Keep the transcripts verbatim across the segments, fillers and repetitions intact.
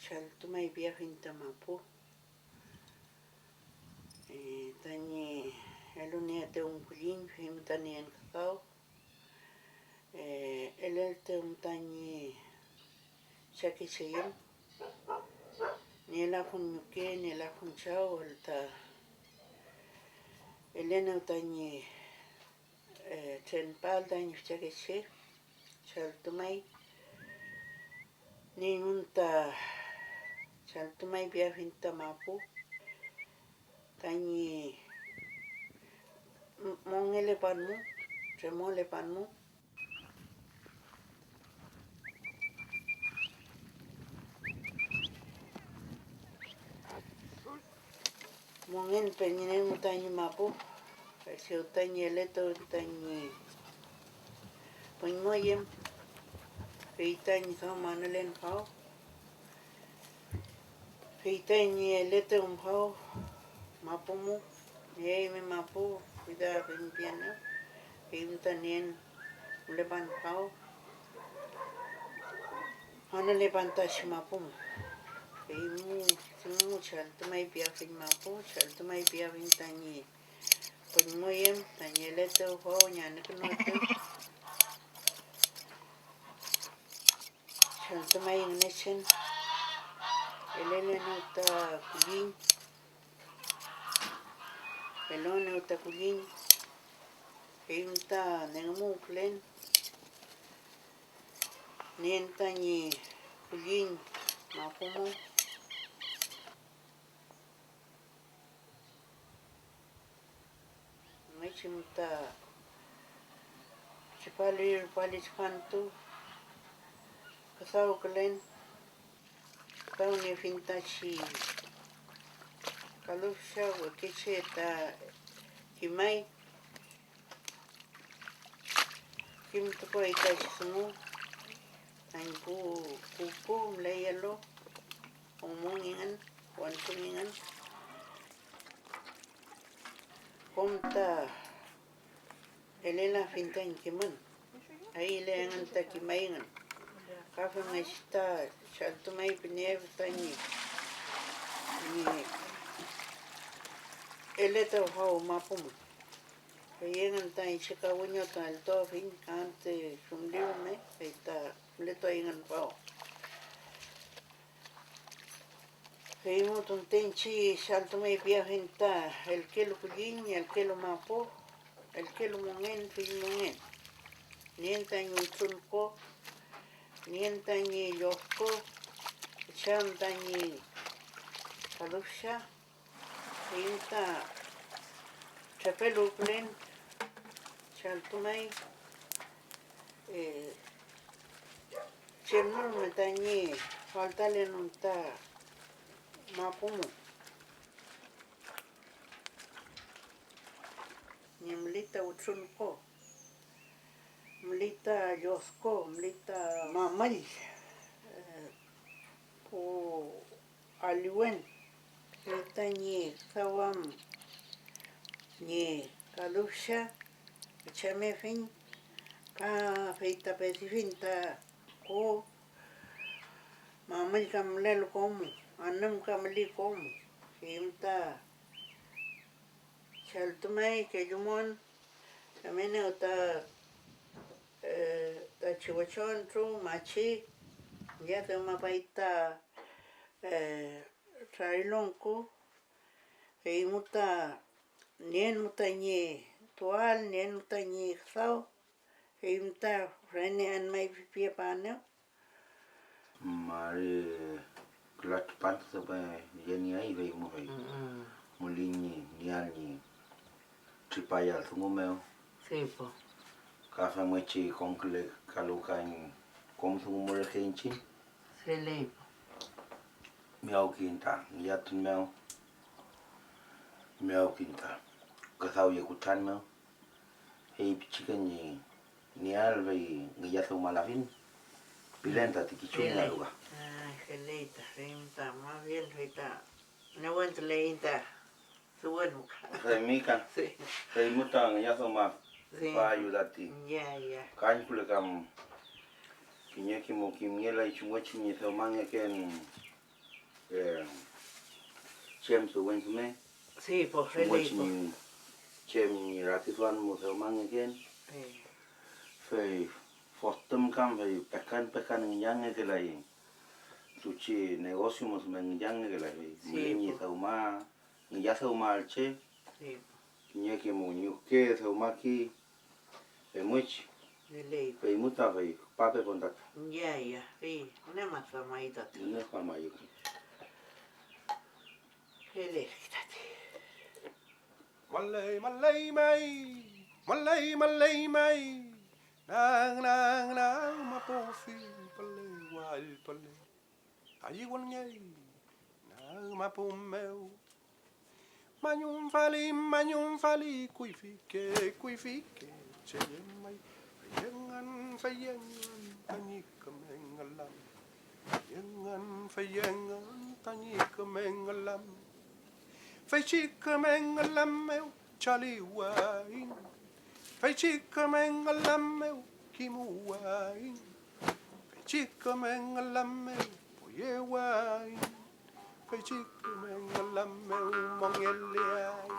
Chaltumay piafiñ ta mapu, eh, tañi elunieetew kulliñ, feymew ta nien küdaw. Eh, eleltew tañi chakecheyüm, nielafun ñuke, nielafun chaw, welu ta elenew tañi, eh, trempal tañi füchakeche, chaltumay. Nieymun ta chaltumay piafiñ ta mapu tañi m-, mongelepan mu, tremolepan mu. Mongen peñinengu tañi mapu, fey chew tañi eletuw tañi püñmoyem, fey tañi domo anülen faw, fey tañi eletuw faw mapu mu, eymi mapu, kuyda püñpiaenew, eymi ta nien mülepan faw, anülepan ta chi mapu mu. Eymu dungu chaltumay piafiñ mapu, chaltumay piafiñ tañi püñmoyem, tañi eletew faw ñi anükünuetew. Chaltumay Ngünechen, elelenew ta kulliñ, eluenew ta kulliñ, eymu ta nengümuwkülen, nien tañi kulliñ mapu mu. Femngechi müta tripali rupali tripantu, küdawkülen, küdawniefiñ ta chi kalufcha wekeche ta kimay, kimtukuay ta chi dungu tañi pu, pu, pu müleyelu, umu ñi engün, wentru ñi engün. Kom ta elelafiñ tañi kimün, ayüle engün ta kimayngün, ka femngechi ta chaltumay püñew tañi, ñi eletew faw mapu mu. Fey engün ta iñche ka wiñotueltuafiñ ka antü chumli rume, fey ta mületuayngün faw. Feymew tunte iñche chaltumay piafiñ ta elkelu kulliñ, elkelu mapu, elkelu mongen, fill mongen. Nien tañi wütrun ko, nien tañi lloj ko, kücham tañi kalufcha, eymi ta trepeluwkülen, chaltumay, eh, chem no rume tañi faltalenon ta mapu mu. Ñi müli ta wütrun ko, müli ta lloj ko, müli ta mamüll, eh, pu aliwen, fey tañi küdawam ñi kalufcha üchamefiñ, ka fey ta pedifiñ ta ko mamüll ka mülelu ko mu, anüm ka müli ko mu, feymew ta chaltumay kellumon, femenew ta, eh, tachi wechontru machi, ya dewmapay ta, eh, trarilongku, feymew ta nien mu tañi tual, nien mu tañi küdaw, feymew ta fürenean may pipiepaenew. Mari küla tripantu dewma yeniey, fey mu fey Mm, mm. müley ñi nieael ñi tripayael dungu mew. Sí, po. Ka femngechi konkülekalu ka ñi kom dungu mu reke iñchiñ. Feley, po. Miyawkiñ ta ngillatun mew, miyawkiñ ta küdaw ye kutran mew, fey pichike ñi nieael fey ngillatewmalafiñ, pilen tati kisu Feley. Niealu ka. Ay, feley ta, fey ta, más bien fey ta newentuleiñ ta. Suwen mu ka. Feymi ka. Sí. Feymu ta ngillatewma Sí. Payu tati. Ya, ya. Kañpüle kam kiñeke mu kimngelay chumngechi ñi dewmangeken Eh, chem tuwün küme. Sí, po, chumngechi relay, po. Ñi, chem ñi rakiduam mu dewmangeken. Sí. Fey fotüm kam fey pekan pekan ngillangekelay. Tuchi negocio mu rume ngillangekelay, fey sí, müley ñi po. Dewma, ngilladewmael che. Sí. Kiñeke mu ñuke dewmaki. Femngechi. Feley. Feymu ta fey küpape kontatu. Ya, ya, fey ngünewmafemayu tati. Ngünewmafemayu. Feley tati. Müley, müley may, müley, müley may. Nag, nag, nag, mapu fill püle, wall püle. Ayüwünngey nag mapu mew. Mañumfali, mañumfali, kuyfike, kuyfike, che llemay. Fey engün, fey engün tañi küme ngülam. Fey engün, fey engün tañi küme ngülam. Feychi küme ngülam mew chaliwaiñ, feychi küme ngülam mew kimuwaiñ, feychi küme ngülam mew poyewaiñ, feychi küme ngülam mew mongeleaiñ.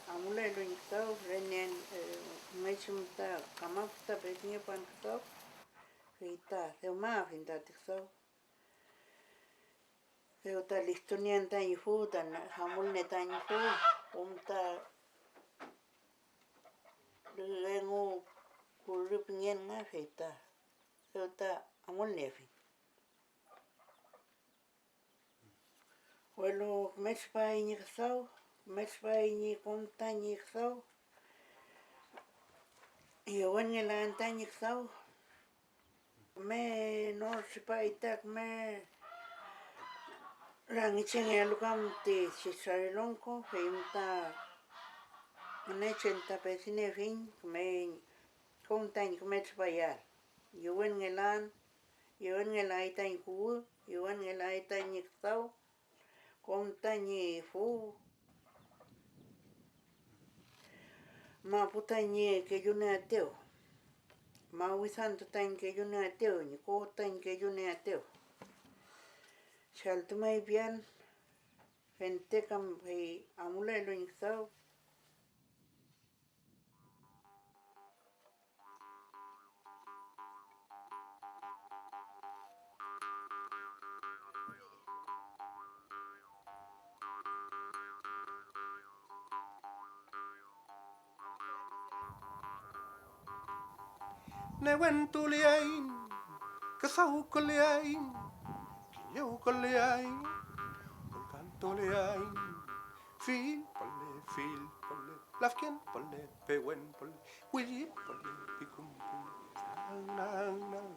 Amulelu ñi küdaw, renien, eh, müley chumün ta kamapu ta pepiñepuan küdaw, fey ta dewmayafiñ tati küdaw. Dew ta listonien tañi fu, ta na-, amulne tañi fu, kom ta lülengu kurü pingen nga, fey ta dew ta amulniefiñ. Welu küme tripay ñi küdaw, küme tripay ñi kom tañi küdaw, yewenngelaen tañi küdaw. Küme nor tripay ta küme rangichengealu kam ti Sesare longko, feymew ta Ngünechen ta pediniefiñ küme kom tañi küme tripayael. Yewenngelaen, yewenngelay tañi kuwü, yewenngelay tañi küdaw, kom tañi fu. Mapu tañi kellunieaetew, mawidantu tañi kellunieaetew, ñi ko tañi kellunieaetew. Chaltu may pian, fente kam fey amulelu ñi küdaw. Newentuleaiñ, küdawküleaiñ, kiñewküleaiñ, konkantuleaiñ, fill püle, fill püle, lafken püle, pewen püle, willi püle, pikun püle, nang, nang, nang,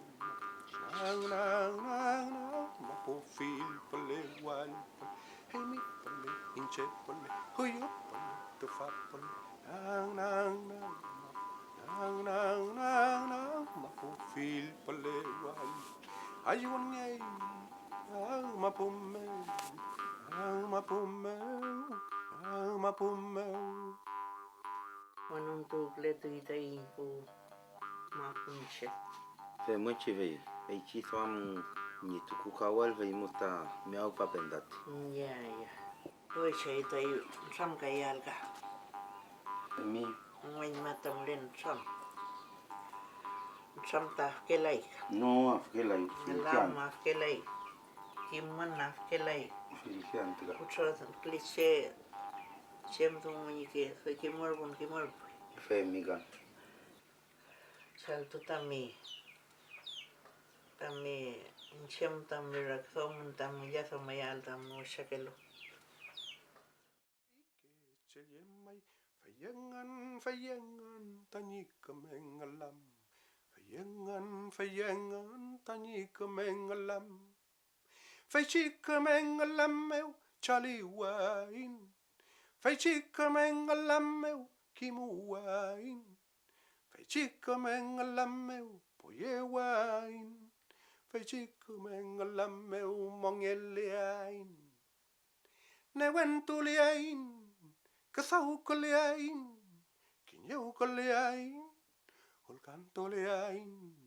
nang, nang, nang, nang, mapu fill püle, wall püle, eymi püle, iñche püle, juyu püle, tüfa püle, nang, nang, nang, nang, nang, nang, nang, mapu fill püle, wall. Ayüwünngey nag mapu mew, nag mapu mew, nag mapu mew. Wünuntuwkületuy taiñ pu mapunche. Femngechi fey, feychi duam ñi tukukawel, fey mu ta miyawpapen tati. Ya, ya. Wechey tayu nütramkayael ka. Femi. Weñma ta mülen nütram. Nütram ta afkelay ka. No, afkelay. Lam afkelay. Kimün nafkelay. Fillke antüka. Kutranküle che, chem dungu ñi ke, fey kimürpun, kimürpuy. Feymi kan. Chaltu tami, tami, chem tami rakiduamün tami ngillatuamayael tami wesakelu. Che llemay, fey engün, fey engün tañi küme ngülam, fey engün, fey engün tañi küme ngülam. Feychi küme ngülam mew chaliwayiñ, feychi küme ngülam mew kimuwayiñ, feychi küme ngülam mew poyewayiñ, feychi küme ngülam mew mongeleaiñ. Newentuleaiñ, küdawküleaiñ, kiñewküleaiñ, ulkantuleaiñ,